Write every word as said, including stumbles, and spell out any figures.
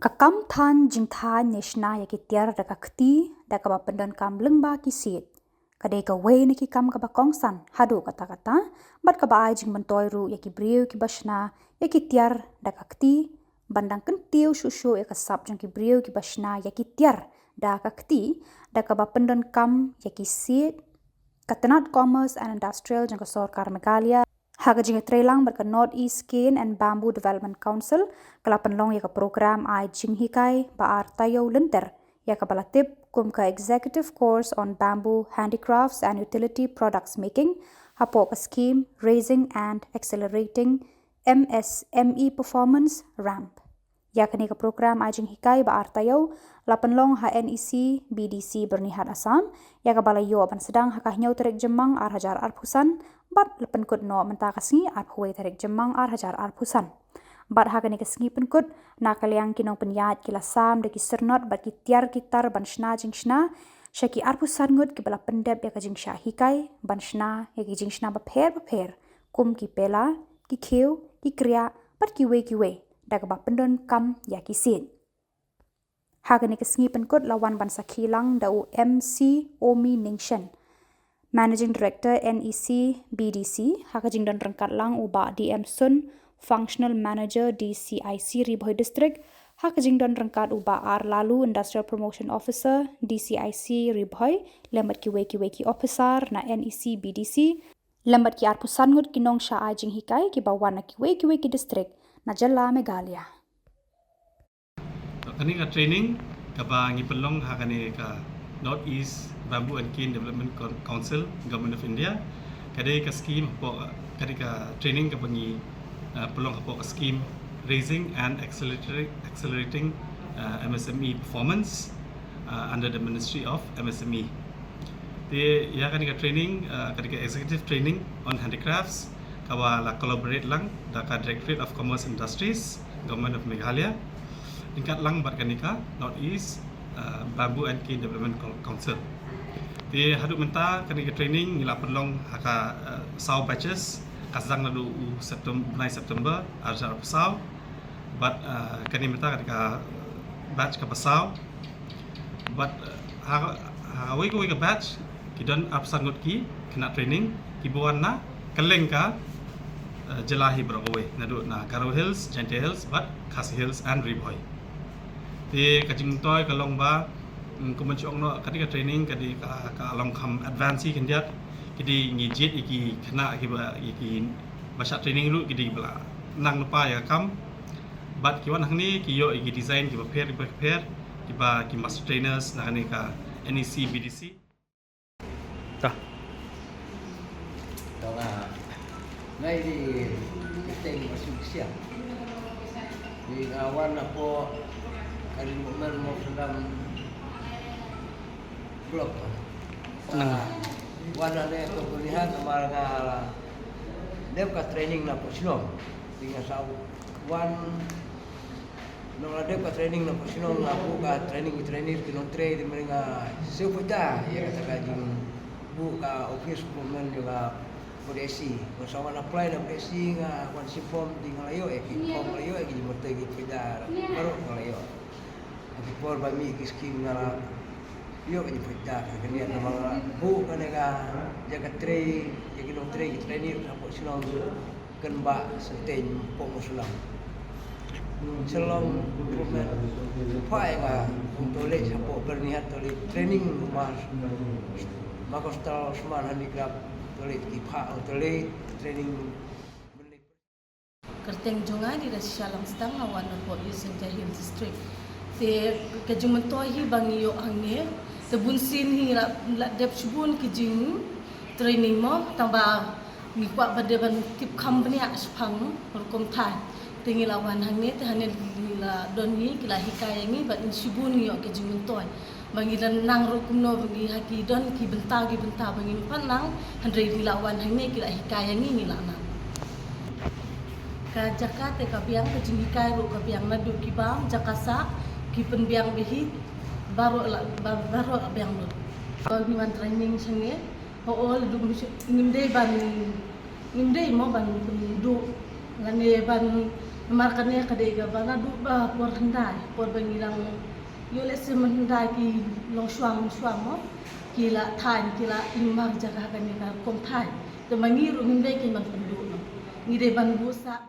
Ka kam thain jingthain ne shna ïa ki tiar da ka kti, da kaba pyndonkam lyngba ki siej, ka dei kawei na ki kam kaba kongsan haduh katta katta, bad kaba ai jingmyntoi ruh ïa ki briew kiba shna ïa ki tiar da ka kti ban dang kyntiew shuh shuh ïa ka sap jong ki briew kiba shna ïa ki tiar da ka kti, da kaba pyndonkam ïa ki siej. Ka tnat Commerce and Industrial jong ka Sorkar Meghalaya, ha ka jingïatreilang bad ka North East Cane and Bamboo Development Council, ka la pynlong ïa ka program ai jinghikai ba ar taïew lynter, ïa kaba la tip kum ka Executive Course on Bamboo Handicrafts and Utility Products Making, hapoh ka scheme Raising and Accelerating M S M E Performance, ramp. Ïa kane ka program ai jinghikai ba ar taïew la pynlong ha N E C B D C Byrnihat, Assam, ïa kaba la ïoh ban sdang ha ka hynñiew tarik Jymmang ar hajar arphew san, bad la pynkut noh mynta ka sngi arphew wei tarik Jymmang ar hajar arphew san. Bad ha kane ka sngi pynkut, na ka liang ki nongpynïaid ki la sam da ki syrnod bad ki tiar ki tar ban shna jingshna sha ki arphew san ngut kiba la pyndep ïa ka jingshah hikai ban shna ïa ki jingshna bapher bapher, kum ki pela, ki khiew, ki kriah, bad kiwei kiwei, da kaba pyndonkam ïa ki siej. Ha kane ka sngi pynkut la wan ban sakhi lang da u M C Omi Ningshen, Managing Director N E C B D C, ha ka jingdon ryngkat lang u Bah D M Sun, Functional Manager D C I C Ri Bhoi District, ha ka jingdon ryngkat u Bah R Lalu, Industrial Promotion Officer D C I C Ri Bhoi, lem bad kiwei kiwei ki officer na N E C B D C, lem bad ki arphew san ngut ki nongshah ai jinghikai kiba wan na kiwei kiwei ki district na jylla Meghalaya. Kane ka training kaba ngi pynlong ha kane ka North East Bamboo and Cane Development Con-, Council, Government of India, ka dei ka scheme hapoh, ka dei ka training kaba ngi, uh, pynlong hapoh ka scheme Raising and Accelerating, Accelerating, uh, M S M E Performance, uh, under the Ministry of M S M E. Te ïa kane ka training, uh, kane ka Executive Training on Handicrafts, kaba la collaborate lang da ka Directorate of Commerce Industries, Government of Meghalaya, ryngkat lang bad kane ka North East, uh, Bamboo and Cane Development Cou-, Council. Te haduh mynta kane ka training ngi la pynlong ha ka, uh, saw batches, ka sdang naduh u Septem-, bnai September ar hajar arphew saw, bad, uh, kane mynta kane ka batch kaba saw. Bad, uh, ha, ha kawei kawei ka batch ki don arphew san ngut ki khynnah training kiba wan na kylleng ka, uh, jylla hi baroh kawei, naduh na Garo Hills, Jaintia Hills, bad Khasi Hills and Ri Bhoi. Te ka jingmyntoi ka long ba, mm, kumba ngi ong noh, kane ka training kane ka, ka long kham advance hi khyndiat. Ki dei ngi jied ïa ki khynnah kiba, ïa kiba shah training ruh ki dei ba la nang lypa ïa ka kam. Bad ki wan hangne ki ïoh ïa ki design kiba pher kiba pher, kiba ki master trainers na kane ka N E C B D C. Ta. Tang, ah, ngai di keteng masuk siang. Di ngawan apo kali momen mau sedang blok. Nang. Ah, wan ane ko kulihat amar nga dep ka training na posno. Di nga sa wan Nong la dep ka training na posno nga buh ka training, training ki nongtrei, te mynne nga siew pyrta ïa kata ka jingbuh ka office recruitment jong ka P D S C. Nga sa wan apply na P D S C, nga wan shim form, te nga la ïoh ïa ki form, nga la ïoh ïa ki jingmyntoi, ki pyrta baroh nga la ïoh. Ha ki por ba mih ki skim nga la ïoh ïa ki pyrta, ka kane namar nga buh kane ka jaka trei ïa ki nongtrei, ki training hapoh Shillong. Kynbah senteng pok musulam. Shillong improvement. Phai nga kum tole shapo bernihat tole training mas. Makostal Usman Handicraft tole ki pha tole training. Kyrteng jong nga Nirashisha Langstang, nga wan na pok East Jaintia Hills District. Te ka jingmyntoi hi ba ngi ïoh hangne, te bun sien hi la, la dep shibun ki jing training mo, tang ba ngi kwah ba dei ban tip kham bniah shaphang rukom thaiñ. Te ngi la wan hangne, te hangne ngi la don ngi, ki la hikai ïa ngi, bad ngi shibun ngi ïoh ka jingmyntoi. Ba ngi la nang ruh kumno ba ngi ha ki don ki bynta ki bynta ba ngim pat nang, hynrei ngi la wan hangne ki la hikai ïa ngi, ngi la nang. Ka jaka te ka biang, ka jinghikai ruh ka biang, naduh ki bam, jaka sah, ki pynbiang bha hi, baroh la, ba-, baroh la biang lut. Ba ngi wan training shangne, Ho, ol dum ngim dei ban, ngim dei mo ban pynduh lane ban Namar kane ka dei kaba naduh ba por hyndai, por ba ngi dang ïoh lehse mynhyndai ki longshuwa longshuwa mo, ki la thaiñ, ki la imar jaka ha kane ka rukom thaiñ. Te ma ngi ruh ngim dei ki ban pynduh noh. Ngi dei ban buh sah